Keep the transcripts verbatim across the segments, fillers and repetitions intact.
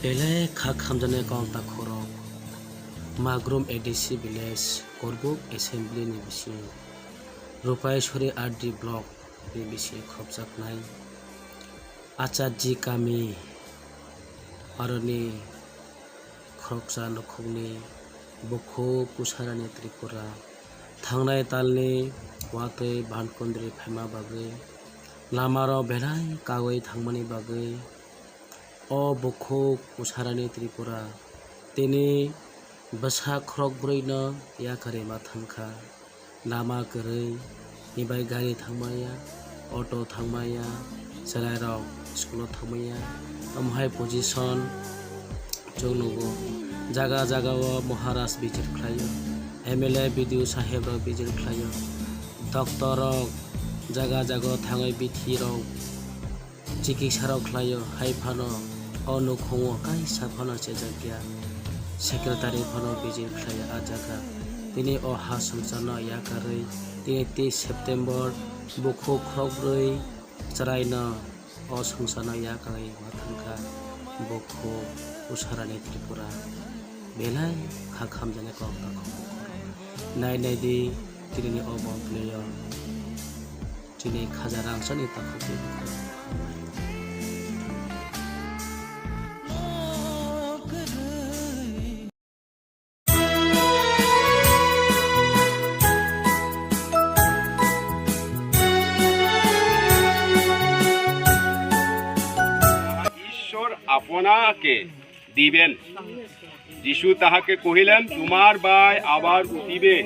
Belai kha khamjaknai kok takhorok. Magrum A D C village, Korbuk assembly ni bisingo, Rupaiswari R D block ni bisingo khopjaknai Acharji kami, aroni khoroksa nukhungni bukhuk Usharani Tripura thangnai talni watwi Bankundri phaima bagwi lamarok belai kagwi thangmani bagwi o bukhuk Usharani Tripura tini bwsa khorokbrwino yakarwi ma thangkha. Lama kwrwi, ni bai gari thangmaya, auto thangmaya, chwrairok school-o thangmaya, omo hai position chwng nugo. Jaga jaga-o Maharaj visit khlaio, M L A, B D O saheb rok visit khlaio, doctor rok jaga jaga-o thangwi bithi rok chikitsa rok khlaio, hai phano o nukhungo kaisa phano chejak ya, secretary phano visit khlaio a jaga. Tini o ha swngcharno yakarwi tini tei September bukhuk khorokbrwi chwraino o swngcharno yakarwi ma thangkha bukhuk Usharani Tripura. Belai kha khamjaknai kok takhuk. Nai nai di, tinini o bongphilio chini khaja rangchakni takhuk twi bukhuk. ঈশ্বর আপনাকে দিবেন। যিশু তাহাকে কহিলেন, "তোমার ভাই আবার উঠিবে।"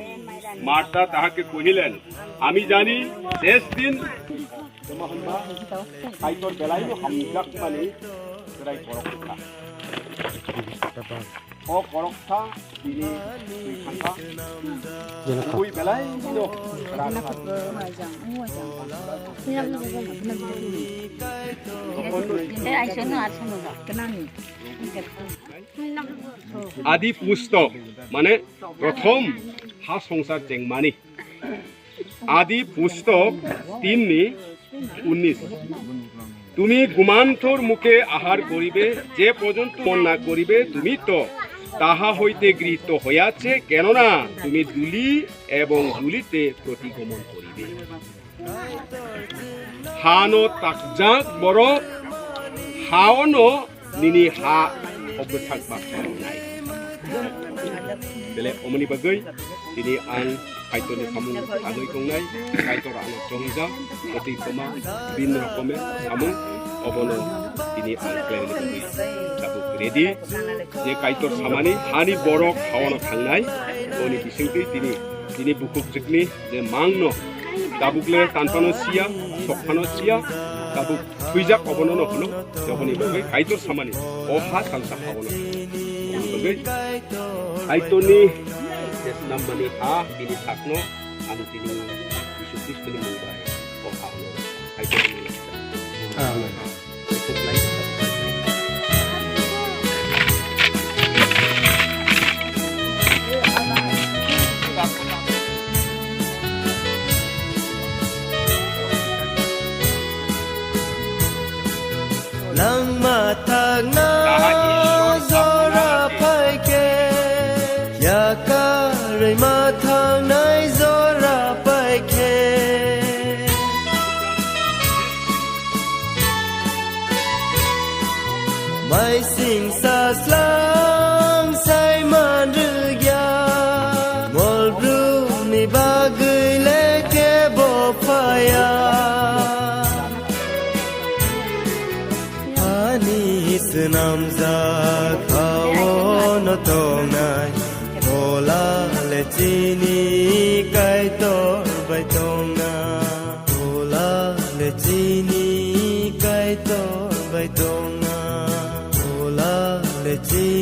মার্থা তাহাকে কহিলেন, "আমি জানি শেষ দিন।" Tamo hwnba, Kaitor belaino hamjakmani chwrai khoroksa. O khoroksa bini thwi thangkha. Kubui belaino rang kha. Adi pustok, mane prothom ha songsar chengmani. Adi pustok tin ni unnish. তুমি ঘুমান্থর মুখে আহার করিবে, যে পর্যন্ত মন না করিবে, তুমি তো তাহা হইতে গৃহীত হইয়াছে, কেননা তুমি ধূলি এবং ধূলিতে প্রতিগমন করিবে। Hano takjak borok, haono nini ha obwthak ba khoroknai. Bele omoni bagwi tini ang Kaitorni samung tangwi tongnai, Kaitor ano chongjak, kwtwi toma, bin rokome samung, obono tini ang khlaina bagwi tabuk ready. Je Kaitor samani hani borok haono thangnai, oni bisingtwi tini, tini bukhuk jikni je mangno tabuk le tanphano siya, sokphano siya, tabuk thwijak obono no hwno, jaboni bagwi Kaitor samani o ha salsa haono. Oboni bagwi Kaitorni je snamnani ha bini sakno ang tini Jisu Khristoni mung bai o haono Kaitorni mung bai. Amen. Langma thangna jora phaikhe, yakarwi ma thangnai jora phaikhe. Maising saslang saiman rwgya, mol brumni bagwi lekhe bo phaya. Ani swnamjak haono tongnai, phola le chini Kaitor bai tongna. Phola le chini Kaitor bai tongna, phola le chini